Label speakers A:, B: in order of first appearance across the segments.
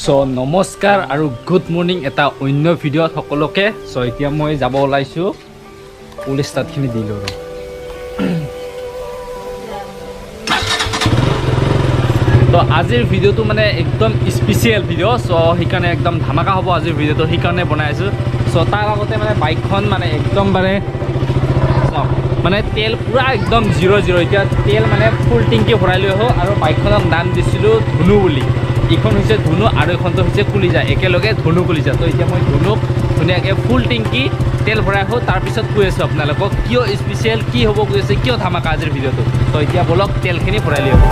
A: চ' নমস্কাৰ আৰু good morning এটা অন্য ভিডিঅ'ত সকলোকে। চ' এতিয়া মই যাব ওলাইছোঁ। পুলিচ ষ্টাৰ্টখিনি দিলোঁ আৰু তো আজিৰ ভিডিঅ'টো মানে একদম স্পেচিয়েল ভিডিঅ'। চ' সেইকাৰণে একদম ধামাকা হ'ব আজিৰ ভিডিঅ'টো, সেইকাৰণে বনাই আছোঁ। চ' তাৰ আগতে মানে বাইকখন মানে একদম মানে চাওক, মানে তেল পূৰা একদম জিৰ' জিৰ'। এতিয়া তেল মানে ফুল টেংকি ভৰাই লৈ আহোঁ। আৰু বাইকখনক নাম দিছিলোঁ ধুনু বুলি। এইখন হৈছে ধুনু আৰু এইখনটো হৈছে কলিজা, একেলগে ধুনু কলিজা। তো এতিয়া মই ধুনুক ধুনীয়াকৈ ফুল টেংকি তেল ভৰাই আহোঁ, তাৰপিছত কৈ আছোঁ আপোনালোকক কিয় স্পেচিয়েল, কি হ'ব গৈ আছে, কিয় ধামাকা আজিৰ ভিডিঅ'টো। তো এতিয়া ব'লক, তেলখিনি ভৰাই লৈ আহোঁ।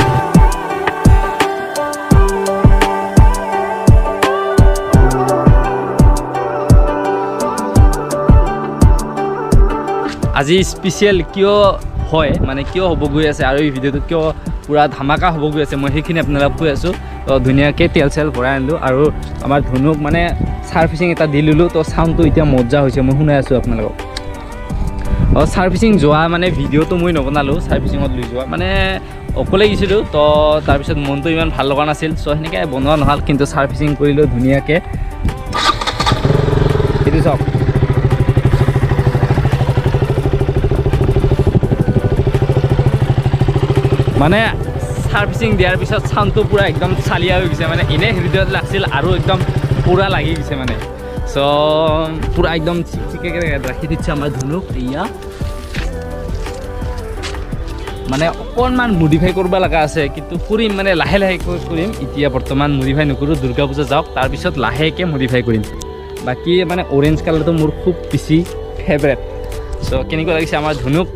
A: আজি স্পেচিয়েল কিয় হয়, মানে কিয় হ'ব গৈ আছে আৰু এই ভিডিঅ'টো কিয় পূৰা ধামাকা হ'ব গৈ আছে, মই সেইখিনি আপোনালোকক কৈ আছোঁ। তো ধুনীয়াকৈ তেল চেল ভৰাই আনিলোঁ আৰু আমাৰ ধুনুক মানে ছাৰ্ভিচিং এটা দি ল'লোঁ। তো চাউণ্ডটো এতিয়া মজা হৈছে, মই শুনাই আছোঁ আপোনালোকক। অঁ, ছাৰ্ভিচিং যোৱা মানে ভিডিঅ'টো মই নবনালোঁ, ছাৰ্ভিচিঙত লৈ যোৱা মানে অকলে গৈছিলোঁ। তো তাৰপিছত মনটো ইমান ভাল লগা নাছিল, চ' সেনেকৈ বনোৱা নহ'ল। কিন্তু ছাৰ্ভিচিং কৰিলোঁ ধুনীয়াকৈ। সেইটো চাওক, মানে ছাৰ্ভিচিং দিয়াৰ পিছত চাউণ্ডটো পূৰা একদম চালিয়া হৈ গৈছে। মানে এনেই হৃদয়ত লাগছিল আৰু একদম পূৰা লাগি গৈছে মানে। চ' পূৰা একদম চিকচিকাকৈ ৰাখি দিছে আমাৰ ধুনুক। এয়া মানে অকণমান মডিফাই কৰিব লগা আছে, কিন্তু কৰিম, মানে লাহে লাহেকৈ কৰিম। এতিয়া বৰ্তমান মডিফাই নকৰোঁ, দুৰ্গা পূজা যাওক, তাৰপিছত লাহেকৈ মডিফাই কৰিম। বাকী মানে অৰেঞ্জ কালাৰটো মোৰ খুব বেছি ফেভৰেট। চ' কেনেকুৱা লাগিছে আমাৰ ধুনুক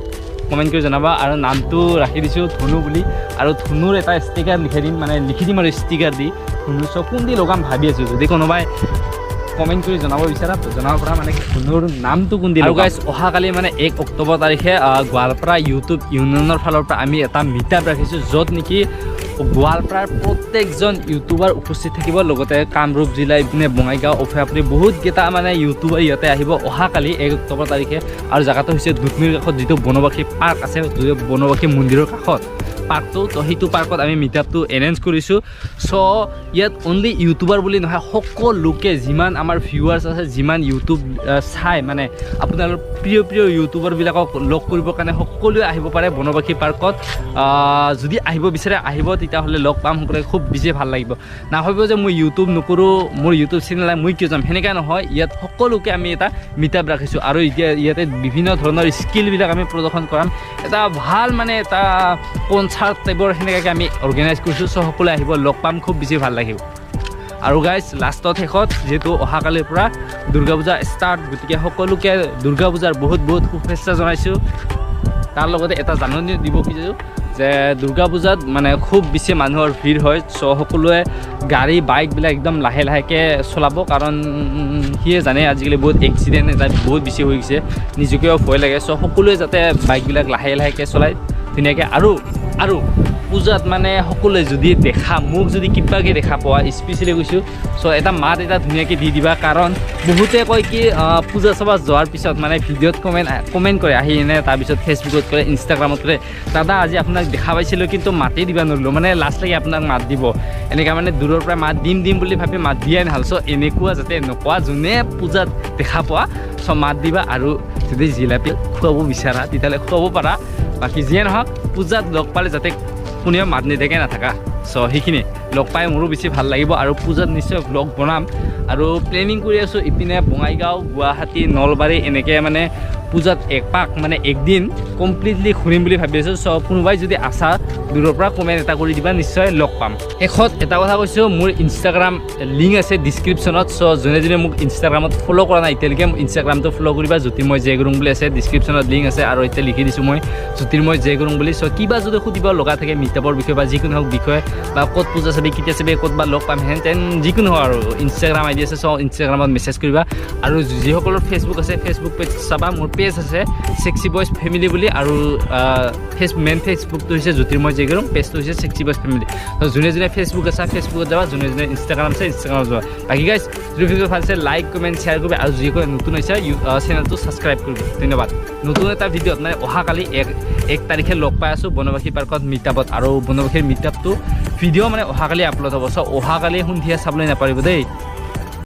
A: কমেণ্ট কৰি জনাবা। আৰু নামটো ৰাখি দিছোঁ ধুনু বুলি। আৰু ধুনুৰ এটা ষ্টিকাৰ লিখাই দিম, মানে লিখি দিম আৰু ষ্টিকাৰ দি ধুনু। চ' কোন দি লগাম ভাবি আছোঁ, যদি কোনোবাই কমেণ্ট কৰি জনাব বিচাৰা জনাব পৰা, মানে ধুনুৰ নামটো কোন দি। আৰু গাইজ, অহাকালি মানে 1 অক্টোবৰ তাৰিখে গোৱালপাৰা ইউটিউব ইউনিয়নৰ ফালৰ পৰা আমি এটা মিট আপ ৰাখিছোঁ, য'ত নেকি গোৱালপাৰাৰ প্ৰত্যেকজন ইউটিউবাৰ উপস্থিত থাকিব। লগতে কামৰূপ জিলা, ইপিনে বঙাইগাঁও, অভয়াপুৰী বহুতকেইটা মানে ইউটিউবাৰ ইয়াতে আহিব অহাকালি 1 অক্টোবৰ তাৰিখে। আৰু জেগাটো হৈছে দুধনৈৰ কাষত যিটো বনবাসী পাৰ্ক আছে, যিটো বনবাসী মন্দিৰৰ কাষত পাৰ্কটো। তো সেইটো পাৰ্কত আমি মিট আপটো এৰেঞ্জ কৰিছোঁ। চ' ইয়াত অনলি ইউটিউবাৰ বুলি নহয়, সকলোকে যিমান আমাৰ ভিউৱাৰ্ছ আছে, যিমান ইউটিউব চাই, মানে আপোনালোকৰ প্ৰিয় প্ৰিয় ইউটিউবাৰবিলাকক লগ কৰিবৰ কাৰণে সকলোৱে আহিব পাৰে বনবাসী পাৰ্কত। যদি আহিব বিচাৰে আহিব, তেতিয়াহ'লে লগ পাম সকলোৱে, খুব বেছি ভাল লাগিব। নাভাবিব যে মই ইউটিউব নকৰোঁ, মোৰ ইউটিউব চেনেল নাই, মই কিয় যাম, সেনেকুৱা নহয়। ইয়াত সকলোকে আমি এটা মিট আপ ৰাখিছোঁ। আৰু এতিয়া ইয়াতে বিভিন্ন ধৰণৰ স্কিলবিলাক আমি প্ৰদৰ্শন কৰাম। এটা ভাল মানে এটা কনচাৰ্ট টাইপৰ সেনেকুৱাকৈ আমি অৰ্গেনাইজ কৰিছোঁ। চ' সকলোৱে আহিব, লগ পাম, খুব বেছি ভাল লাগিব। আৰু গাইজ, লাষ্টত শেষত যিহেতু অহাকালিৰ পৰা দুৰ্গা পূজা ষ্টাৰ্ট, গতিকে সকলোকে দুৰ্গা পূজাৰ বহুত বহুত শুভেচ্ছা জনাইছোঁ। তাৰ লগতে এটা জাননী দিব খুজিছোঁ যে দুৰ্গা পূজাত মানে খুব বেছি মানুহৰ ভিৰ হয়। চ' সকলোৱে গাড়ী বাইকবিলাক একদম লাহে লাহেকৈ চলাব, কাৰণ সিয়ে জানে আজিকালি বহুত এক্সিডেণ্ট এটা বহুত বেছি হৈ গৈছে, নিজকেও ভয় লাগে। চ' সকলোৱে যাতে বাইকবিলাক লাহে লাহেকৈ চলায় ধুনীয়াকৈ। আৰু আৰু পূজাত মানে সকলোৱে যদি দেখা, মোক যদি কিবাকৈ দেখা পোৱা, স্পেচিয়েলি কৈছোঁ, চ' এটা মাত এটা ধুনীয়াকৈ দি দিবা। কাৰণ বহুতে কয় কি, পূজা চাব যোৱাৰ পিছত মানে ভিডিঅ'ত কমেণ্ট কমেণ্ট কৰে আহি এনে, তাৰপিছত ফেচবুকত কৰে, ইনষ্টাগ্ৰামত কৰে, "দাদা, আজি আপোনাক দেখা পাইছিলোঁ কিন্তু মাতেই দিব নোৱাৰিলোঁ, মানে লাজ লাগে আপোনাক মাত দিব।" এনেকুৱা মানে দূৰৰ পৰা মাত দিম দিম বুলি ভাবি মাত দিয়াই নহ'ল। চ' এনেকুৱা যাতে নোকোৱা, যোনে পূজাত দেখা পোৱা, চ' মাত দিবা। আৰু যদি জিলাপি খুৱাব বিচাৰা তেতিয়াহ'লে খুৱাব পাৰা। বাকী যিয়ে নহওক, পূজাত লগ পালে যাতে কোনেও মাত নিদিয়াকৈ নাথাকা। চ' সেইখিনি লগ পাই মোৰো বেছি ভাল লাগিব। আৰু পূজাত নিশ্চয় ভ্লগ বনাম। আৰু প্লেনিং কৰি আছোঁ ইপিনে বঙাইগাঁও, গুৱাহাটী, নলবাৰী এনেকৈ মানে পূজাত একপাক মানে একদিন কমপ্লিটলি ঘূৰিম বুলি ভাবি আছোঁ। চ' কোনোবাই যদি আছা দূৰৰ পৰা, কমেণ্ট এটা কৰি দিবা, নিশ্চয় লগ পাম। শেষত এটা কথা কৈছোঁ, মোৰ ইনষ্টাগ্ৰাম লিংক আছে ডিছক্ৰিপশ্যনত। চ' যোনে যোনে মোক ইনষ্টাগ্ৰামত ফ'ল' কৰা নাই এতিয়ালৈকে, ইনষ্টাগ্ৰামটো ফ'ল' কৰিবা। জ্যোতিৰ্ময় জে গুৰুং বুলি আছে, ডিছক্ৰিপশ্যনত লিংক আছে। আৰু এতিয়া লিখি দিছোঁ মই জ্যোতিৰ্ময় জে গুৰুং বুলি। চ' কিবা যদি সুধিব লগা থাকে মিটআপৰ বিষয়ে বা যিকোনো হওক বিষয়ে বা ক'ত পূজা চাবি, কেতিয়া চাবি, ক'ত বা লগ পাম, হেন তেন যিকোনো হওক, আৰু ইনষ্টাগ্ৰাম আই ডি আছে, চ' ইনষ্টাগ্ৰামত মেছেজ কৰিবা। আৰু যিসকলৰ ফেচবুক আছে, ফেচবুক পেজ চাবা, মোৰ পেজ পেজ আছে ছেক্সি বইজ ফেমিলি বুলি আৰু মেইন ফেচবুকটো হৈছে জ্যোতিৰ্ময় জেগেৰুং, পেজটো হৈছে ছেক্সি বইজ ফেমিলি। তো যোনে যোনে ফেচবুক আছে, ফেচবুকত যাবা, যোনে যোনে ইনষ্টাগ্ৰাম আছে, ইনষ্টাগ্ৰামত যাবা। বাকী গাইজ, যদি ভিডিঅ' ভাল হৈছে, লাইক, কমেণ্ট, শ্বেয়াৰ কৰিবা আৰু যিসকলে নতুন হৈছে, চেনেলটো ছাবস্ক্ৰাইব কৰিব। ধন্যবাদ। নতুন এটা ভিডিঅ'ত মানে অহাকালি 1 তাৰিখে লগ পাই আছোঁ বনবাসী পাৰ্কত মিটআপত আৰু বনবাসীৰ মিটআপটো ভিডিঅ' মানে অহাকালি আপলোড হ'ব। চ' অহাকালি সন্ধিয়া চাবলৈ নাপাৰিব দেই।